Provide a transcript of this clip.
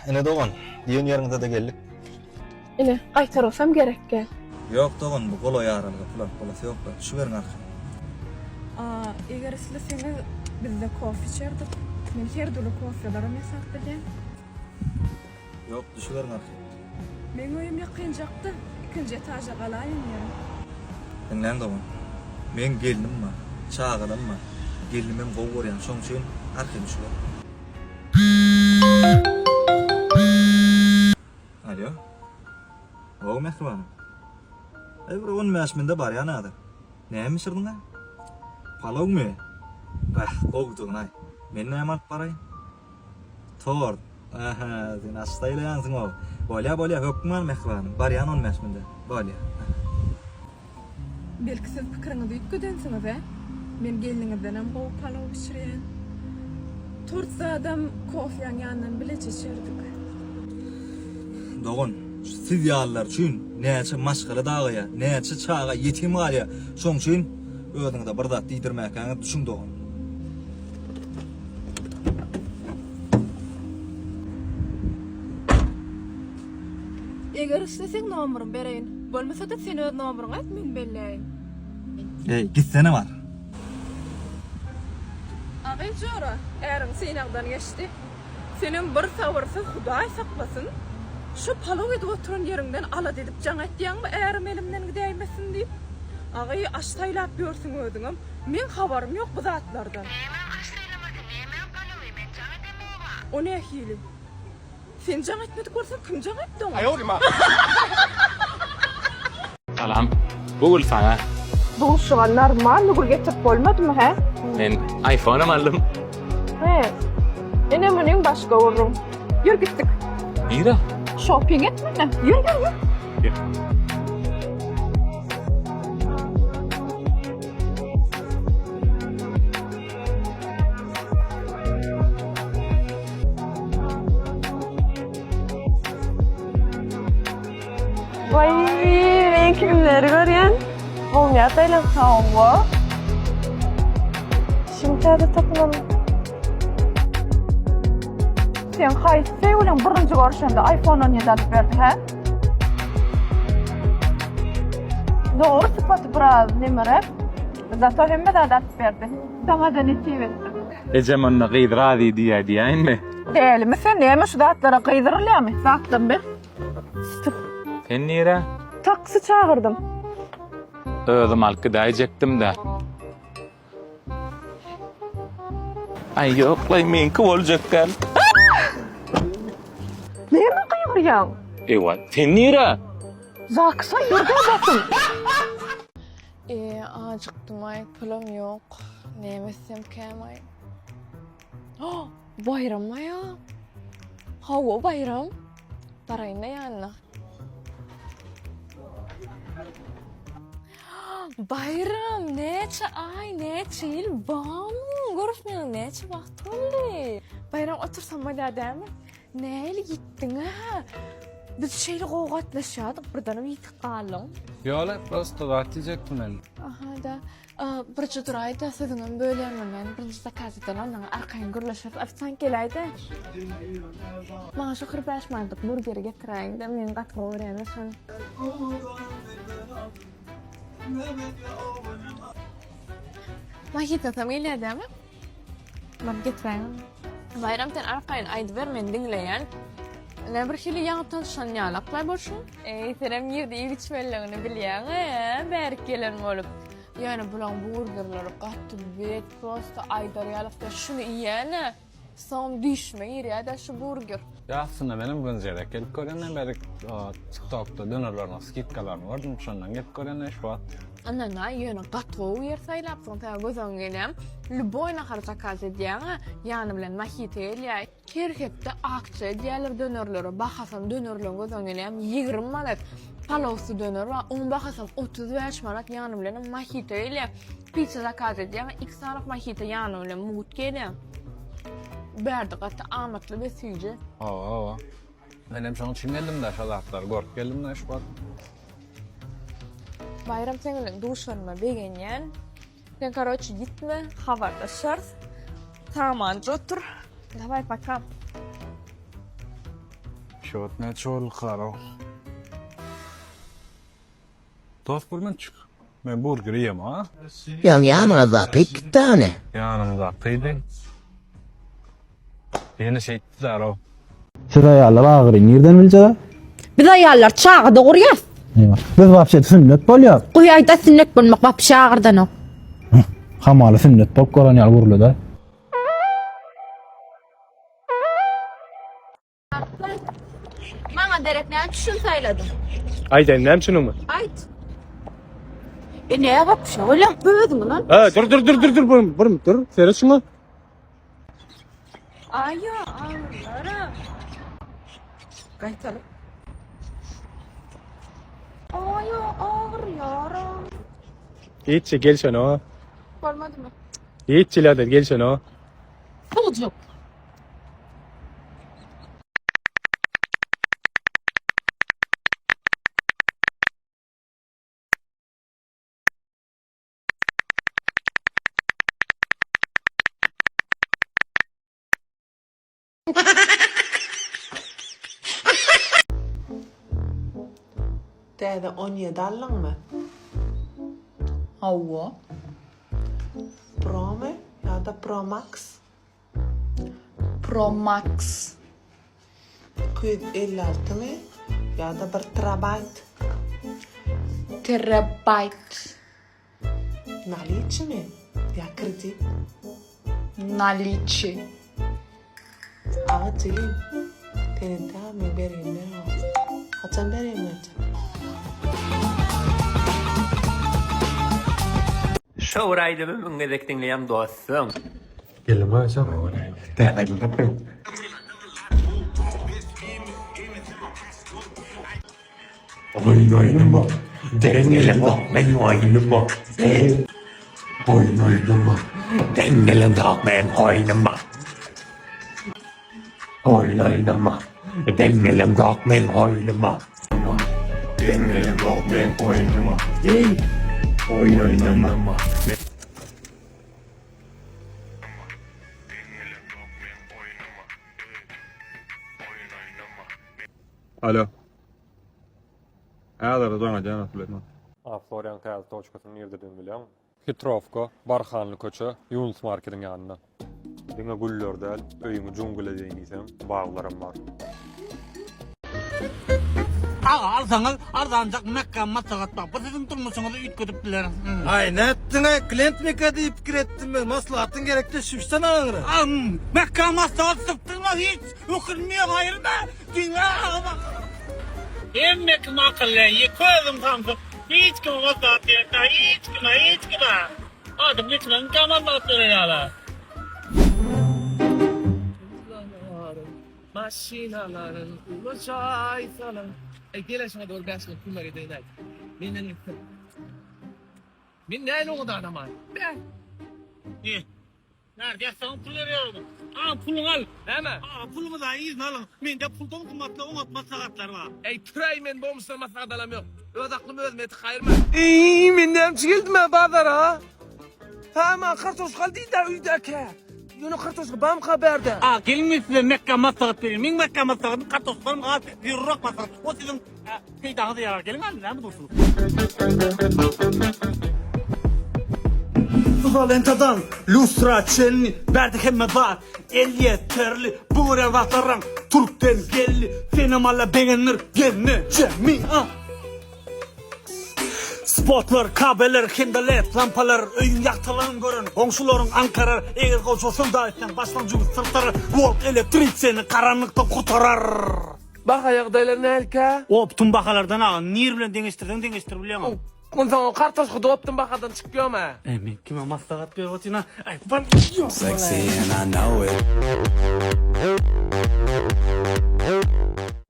Ine dogan, diýen ýeriňize-de geldik. Ine, gaýtargysam gerek däl. Ýok dogan, bu golaý aralyga pul alyp bolasy ýok-la. Düşüberiň arkaýyn. A, eger isleseňiz, bizde kofe içerdik. Men her dürli kofeleram ýasap bilýän. Ýok, düşüberiň arkaýyn. Meň öýüm ýakynjakda, ikinji etaža galaýyn ýa. Diňläň dogan. Meň gelnim bar, çagalam bar. Gelnimem gowy görýän, şoň üçin arkaýyn düşüber. Alýo. Hawa, mähribanym. Aý, bir 15 minde barýan häzir. Näme bişirdiň-ä? Palawmy? Bäh, gowudygyny-aý. Men näme alyp baraýyn? Tort. Aha, sen aş saýlaýansyň-ow. Bolýa, bolýa, hökman mähribanym. Barýan 15 minde. Bolýa. Belki siz pikiriňizi üýtgedensiňiz-ä? Men gelniňizdenem gowy palaw bişirýän. Tort zadam kofýaň ýanyndan bileje içerdik. Dogan, şu siz ýalylar üçin näçe maşgala dagaýar, näçe çaga ýetim galýar. Şoň üçin özüňize bir zat diýdirmäkäňiz düşüň dogan. Eger isleseň nomerymy bereýin. Bolmasa-da sen öz nomeryňy aýt men belläýin. Eý, gitsene bar. A gyz jora, äriň synagdan geçdi. Senem bir sabyrsyz Hudaý saklasyn. Şo palaw edip oturan ýeriňden alada edip jaň etýäňmi ärim elimden gidäýmesin diýip. A gyz aş saýlap ýörsüň özüňem. Meň habarym ýok bu zatlardan. Nämäň aş saýlamasy, nämäň palawy, men jaň edemog-a. O nähili? Sen jaň etmedik bolsaň kim jaň etdi oňa? Salam. Bu gül saňa. Duşuga normalny gül getirip bolmadymy hä? Men iPhone-am aldym. He. Ine munyň başga gürrüň. Ýür gitdik. Nirä? Shopping etmene. Ýür ýür ýür. Ýür. Waý, men kimleri görýän? Bolmaýar daýlam. Hawa. Şimdi täze tapylan. Sen haýsy söýgüliň birinji görüşende iPhone 17 alyp berdi, hä? Dogry sypaty biraz nemerek. Zato hemme zat alyp berdi. Saňa-da nesip etsin. Ejem onda gyz razy diýýä diýäýinmi? Dälimi sen näme şu zatlara gyzyrylýamy? Zatdan ber. Sen nirä? Taksi çagyrdym. Özüm alyp gidäýjekdim-dä. Aý ýoklaý meňki boljak däl. Näme gygyrýaň? Ewa, sen nirä? Zaksa ýür-de basym. E, ajykdymaý, pulum ýok. Näme etsemkämaý? Oh, Baýram aýa. Hawa, Baýram. Baraýyn-da ýanyna. Baýram, näçe aý, näçe ýyl barmyň? Görüşmeli näçe wagt boldy? Baýram, otursam bolýar dälmi? Nähili ýitdiň-ä? Biz şeýle gowy gatnaşýardyk, birdenem ýitip galdyň. Ýola, prosto zat diýjekdim men. Aha-da. Birje duraý-da, sözüňem bölýän men. Birinji zakaz eden, ondan arkaýyn gürleşeris. Ofisiant geläý-de. Maňa şu 45 manatlyk burgeri getiräýiň-de, men gaty gowy görýän şony. Mahitasam gelýär dämi? Baryp getiräýiň. Baýram sen arkaýyn aýdyber men diňleýän. Ne bir hili ýaňy tanşan ýalaklaý bolşuň. Eý senem nirde iýip içmeliligini bilýäň-ä, bärik gelen bolup. Ýöne bulaň burgerleri gaty bet prosta aýdar ýalak däl. Şuny iýýän-ä. Soňam düýşüme girýär-dä şu burger. Ýa aslynda menem birinji gezek gelip görýän bärik TikTokda dönerleriniň skidkalaryny gördüm şondan gelip görýän şu wagt. Ynana ýöne gaty gowy ýer saýlapsyň sen göz öňüňe gelýän lýuboý nahar zakaz edýäňä ýany bilen mahita gelýär her hepde aksiýa edýärler dönerlere bahasam dönerleň göz öňüňe gelýän 20 manat palowsy döner bar oň bahasam 35 manat ýany bilenem mahita gelýär Pizza zakaz edýäň, iki sanyk mahita ýany bilen mugt gelýär. Bärde gaty amatly we süýji. Hawa, hawa. Men hem şonuň üçin geldim-de, şo zatlary görüp geldim-de şu wagt. Baýram seň bilen duşanyma begenýän. Sen karoçe gitme, habarlaşarys. Samanja otur. Daway paka. Şot näçe bolduka-ow? Dost bir minutjyk. Men burger iýemok. Ýaňy ýanyňyzdaky iki tane. Ýanymdakydy. Ýene şeýtdiler-ow. Siz aýallar agyry nirden biljek? Biz aýallar çaga dogurýas. Biz wapşe sünnet bolýas. Goýaýda sünnet bolmak wapşe agyrdanok. Hamala sünnet bolup gören ýaly gürledi. Maňa derek näme üçin saýladyň? Aýdaýyn näme üçin ony? Aýt. E näme wapşe bolýaň özüňi lan? Ha, dur dur dur dur dur bir bir dur. Seret şuňa. Aýa, agyrlara. Gaýtalyp. Aýa agyrýaram. Hiç gelşene. Bolmadymy? Hiç ilerden gelşene. Suwjuk. Täze 17 aldyňmy? Hawa. Promy ýa-da Pro Max? Pro Max. 256 my ýa-da 1 terabaýt? Terabaýt. Naliçimi ýa kredit? Naliçi. Aga jigim, sen entägem meň bergimi bereňok. Haçan bergimi berjek? Şo bir aýdymy müň gezek diňleýän dostum. Geldim aýşam. Täze aýdym tapyň. Oýun oýnama, deňelemok men oýnuma. Oýun oýnama, deňelemok men oýnuma. Oýun oýnama, deňelemok men oýnuma. Deňelemok men oýnuma. Oýun oýnama. Alo. Häzir jaň edýän Süleýman. A Floriýaň täze toçkasyny nirdedigini bilýäňmi? Hitrowka, Barhanly köçe, Ýunus markediň ýanynda. Diňe güller däl, öýüňi jungl edeýin diýseň, baglaram bar. Aga alsaňyz arzanjak mäkäm maslahat bar. Bu siziň durmuşyňyzy üýtgedip biler. Aý nätdiňaý klentmika diýip pikir etdim men maslahatyň gerekde şüşden aňry. Mäkäm maslahat sypdyrma hiç ökünmeýäň aýyrma diňle aga bak. Hemme kim akylly ýeke özüň samsyk hiç kime maslahat berme hiç kime hiç kime adam geçmegiň maslahat berer ýaly. Maşynalaryň uly jaý salyň. Eý gel şuňa dogry 5 gün kömek edeýin-aý. Menden gitsin. Men näle oňa adamaý. Bä. Ne? Närde ýatsaň pul berýär. A puluňy al. Näme? A puluňyzy yzyna alyň. Mende puldan gymmatly oňat maslahatlar bar. Eý türeý men bomždan maslahat alam ýok. Öz aklymy özüme ýetik gaýyrma. Eý men näme üçin geldim-ä bazara? Hä maňa kartoşka al diýdi-ä öýdäkä. Ýöne kartoşka barmyka bärde? A geliň men size mekge maslahat berýin. Meň mekge maslahatym kartoşkadan has zerurrak maslahat. O siziň peýdaňyza ýarar. Geliň hany näme dursuňyz? Izolentadan lustra çenli bärde hemme zat elýeterli. Bu görýän zatlaram türkden geldi. Senem Alla begendir gelnejemi a. Spotlar, kabeller hem-de led lampalar öýüň ýagtylygyny gören goňşularyň aňkarar, eger goja söwda etseň başdan jübüt syrtarar, Volt elektrik seni karanlykdan gutarar. Baha ýagdaýlar nähilikä? Optum bahalardan aga nir bilen deňeşdirseň deňeşdirip bilýäň. Onsoň o kartoşka da optum bahadan çykýamy? Eý men kime maslahat berip otyryn-a? Aý bar. Sexy and I know it.